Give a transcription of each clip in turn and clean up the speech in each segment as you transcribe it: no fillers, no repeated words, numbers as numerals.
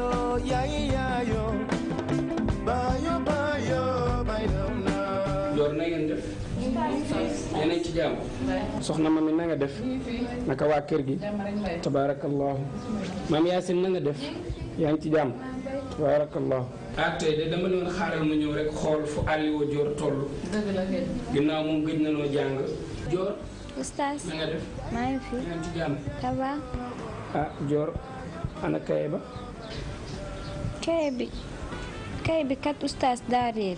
bayo yayo bayo bayo na Joor na ngeen def yéen a ci jàmm soxna mami na nga def naka waa kër gi tabarakallahu maam Yaasin na nga def yaa ngi ci jàmm tabarakallahu tey de dama doon xaaral ma ñëw rek xool fu Aliou Joor toll dëgg la kay ginnaaw moom gëj na noo jàng Joor Oustaz na nga def maa ngi fi yaa ngi ci jàmm ça va Joor ana kaye ba kaye bi kat Oustaz daa réer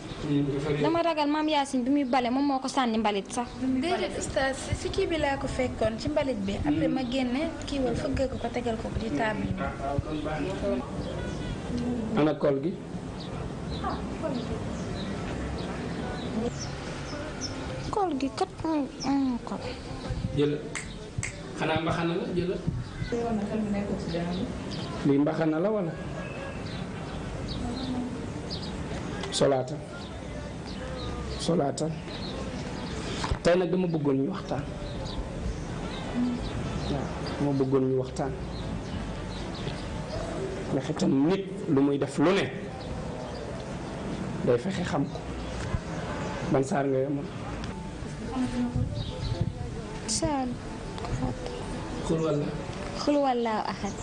dama ragal maam Yaasin bi muy bale moom moo ko sànni mbalit sax déedéet Oustaz si kii bi laa ko fekkoon ci mbalit bi après ma génne kii wal fëgg ko tegal ko ci table bi ana kol gi kool gi kat ko jëla xanaa mbaxana la jëla lii mbaxana la wala solaatal tey nag dama bëggoon ñu waxtaan waaw dama bëggoon ñu waxtaan ndax itam nit lu muy def lu ne day fexe xam ko ban saar nga yemoon saal xul wallaahu ahad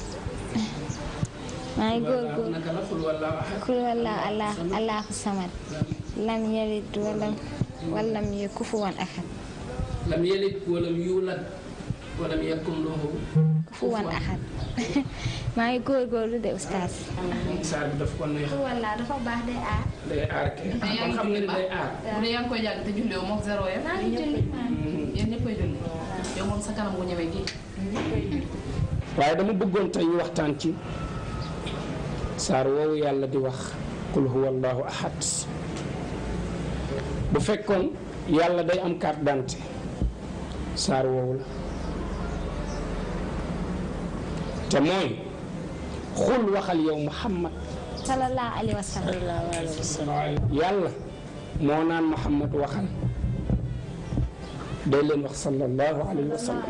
maa ngi góorgóorlu naka la xul wallaahu ahad xul wallaahu allahu samad lam yalid walam yakun kufuwan ahad lam yalid walam yulad walam yakun lahu kufuwan ahad maa ngi góorgóorlu de Oustaz. saar bi daf ko neex. walla dafa baax day aar. day aar kay. kon xam nga ni day aar. bu dee yaa ngi koy jàng te julli yow moom zéro ya. maa ngi julli. yéen ñëpp koy julli. yow moom sa kanam bu ñëwee gi. waaye dama bëggoon tey ñu waxtaan ci saar woowu yàlla di wax qul huwa allahu ahad. bu fekkoon yàlla day am carte d'identité saar woowu la te mooy xul waxal yow Muhammad sallallahu alayhi wa sallam. yàlla moo naan Muhammad waxal day leen wax sallallahu alayhi wa sallam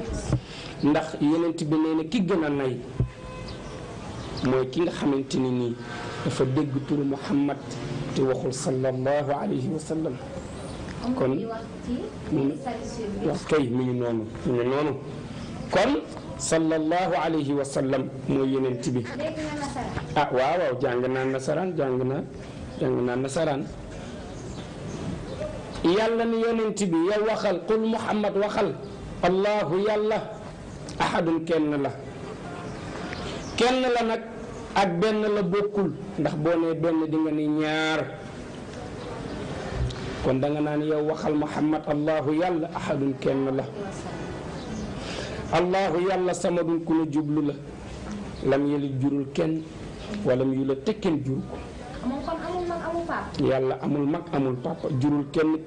ndax yonent bi nee na ki gën a nay mooy ki nga xamante ni nii dafa dégg turu Muhammad te waxul sallallahu alayhi wa sallam kon wax kay mi ngi noonu kon sallallahu alayhi wa sallam mooy yonent bi waaw jàng naa nasaraan yàlla ni yonent bi yow waxal qul Muhammad waxal allahu yàlla ahadun kenn la nag ak benn la bokkul ndax boo nee benn di nga ni ñaar kon danga naan yow waxal Muhammad allahu yàlla ahadun kenn la allahu yàlla samadun ku nu jublu la lam yalid jurul kenn wala mu yula te kenn juru ko yàlla amul mag amul papa jurul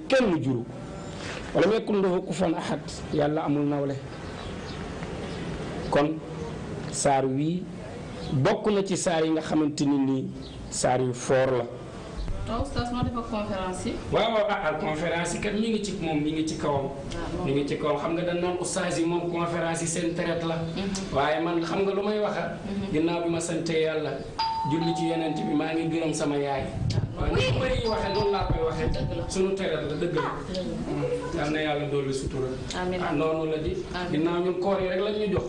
kenn juru ko wala mu yakun lahu kufuwan ahad yàlla amul nawle kon saar wii bokk na ci saar yi nga xamante ni nii saar yu foor la. waaw oustaz moo defa conférence yi. waaw conférence yi kat mi ngi ci moom mi ngi ci kawam. mi ngi ci kawam xam nga dañ naan oustaz yi moom conférence yi seen traite la. waaye man xam nga lu may waxa ginnaaw bi ma sante yàlla julli ci yonent bi maa ngi gërëm sama yaay. waaw ni ko bëri waxee noonu laa koy waxee. sunu traite la dëgg la. yal na yàlla dolli sutura. amiin noonu la di. ginnaaw ñun koor yi rek lañ ñu jox.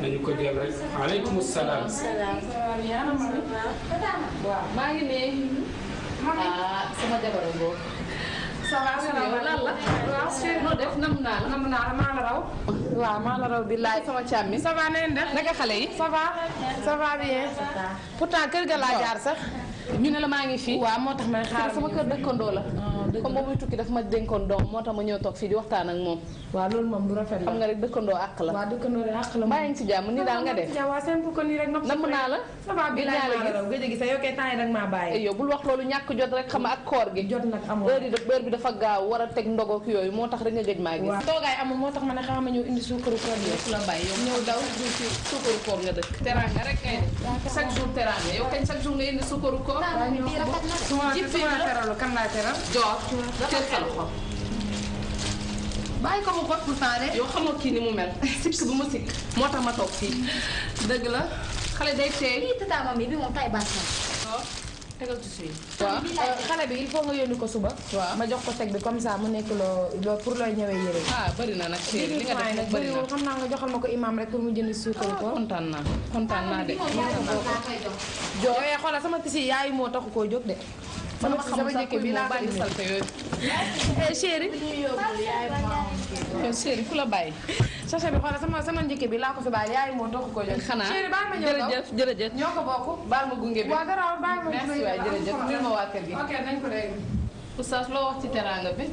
nañu ko jël rek. waaleykum salaam. waaw maa ngi ne. sama jabar boobu. ça va lan la. waaw noo def nam naa la. maa la raw. waaw maa la raw billaay sama càmmi. ça va na ngeen def. naka xale yi. ça va bien. pourtant kër ga laa jaar sax. ñu ne la maa ngi fii. waaw moo tax may xaar sama kër dëkkandoo la. comme boobu tukki daf ma dénkoon doom moo tax ma ñëw toog fii di waxtaan ak moom. waaw loolu moom lu rafet la. xam nga rek dëkkandoo àq la. waaw dëkkandoo de àq la mbaa ngi ci jàmm nii daal nga def. waaw seen ko nii rek namm naa la. ça va bi laa la raw gëj a gis yow kay temps yi rek maa bàyyi. yow bul wax loolu ñàkk jot rek xam ak koor gi. jot nag amul heure bi dafa gaaw war a teg ndogook yooyu moo tax rek nga gëj maa gis. waaw toogaay amul moo tax ma ne xam ma ñëw indi suukaru koor yi. la bàyyi yow ñëw daw ci suukaru koor nga dëkk. teraanga rek kay chaque jour teraanga yow kañ chaque jour nga indi suukaru koor. su ma teralu kan laa teral. joor teel sa loxo. bàyyi ko mu bokk temps de. yow xamoo kii ni mu mel sikk bu mu sikk moo tax ma toog fii dëgg la xale day teey. lii tata mami bi moom tay baat na. waaw tegal ci suy. waaw xale bi il faut nga yónni ko suba. waaw ma jox ko teg bi comme ça mu nekk loo pour looy ñëwee yére. ah bëri na nag chéri li nga def nag bëri na. xam naa nga joxal ma ko imam rek pour mu jënd suukar ko. kontaan naa de. joo xoolal sama tisi yaayu moo taxu koo jóg de. sama njëkk bi laa bàyyi salte yooyu. chéri yow chéri ku la bàyyi. sachet bi xoolal sama njëkk bi laa ko fi bàyyi yaayu moo taxu koo jóg. xanaa chéri baal ma ñëw jërëjëf ñoo ko bokk. baal ma gunge bi. waaw garaawul baal ma merci waay jërëjëf nuyul ma waa kër gi. ok nañ ko léegi. oustaz loo wax ci teraanga bi.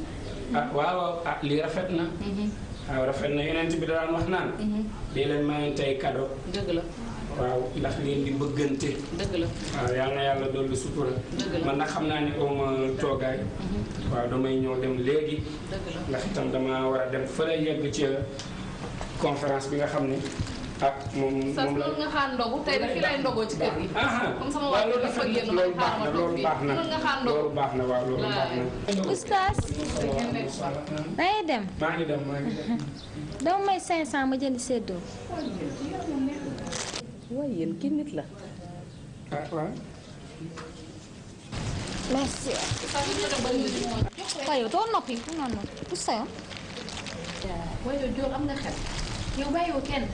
ah waaw ah lii rafet na. waaw rafet na yeneen bi daan wax naan. lii leen mayantey cadeau. dëgg la. waaw ndax leen di bëggante. dëgg la. waaw yal na yàlla dolli sutura. dëgg la man nag xam naa ni ooma toogaay. waaw damay ñëw dem léegi. dëgg la. ndax itam dama war a dem fële yegg ci conférence bi nga xam ni ah moom sas moom la. loolu nga xaar ndogu tey de fii lay ndogoo ci kër gi. comme sama waa kër dafa génn loolu baax na loolu loolu baax na nga xaar ndogu. loolu baax na waaw loolu baax na. oustaz dangay dem maa ngi dem. dama may 500 ma jëli séddoo. waaye yéen kii nit la. ah waaw. merci. waaye yow doo noppi non non tout ça yow. waaye yow Dior am nga xel. yow bàyyiwoo kenn.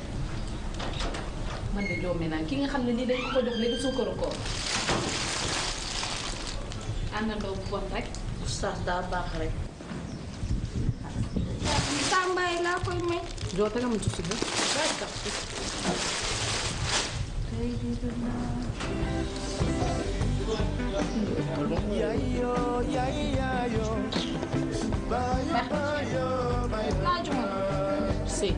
man de Dior naa ki nga xam ne nii dañ ko jox léegi suukaru koor. àndandoo bu bon rek. oustaz daa baax rek. Sambaay laa koy may. Dior te nga mën ci suba. Yayo, yayo, bayo, bayo, bayo. laajuma la. si.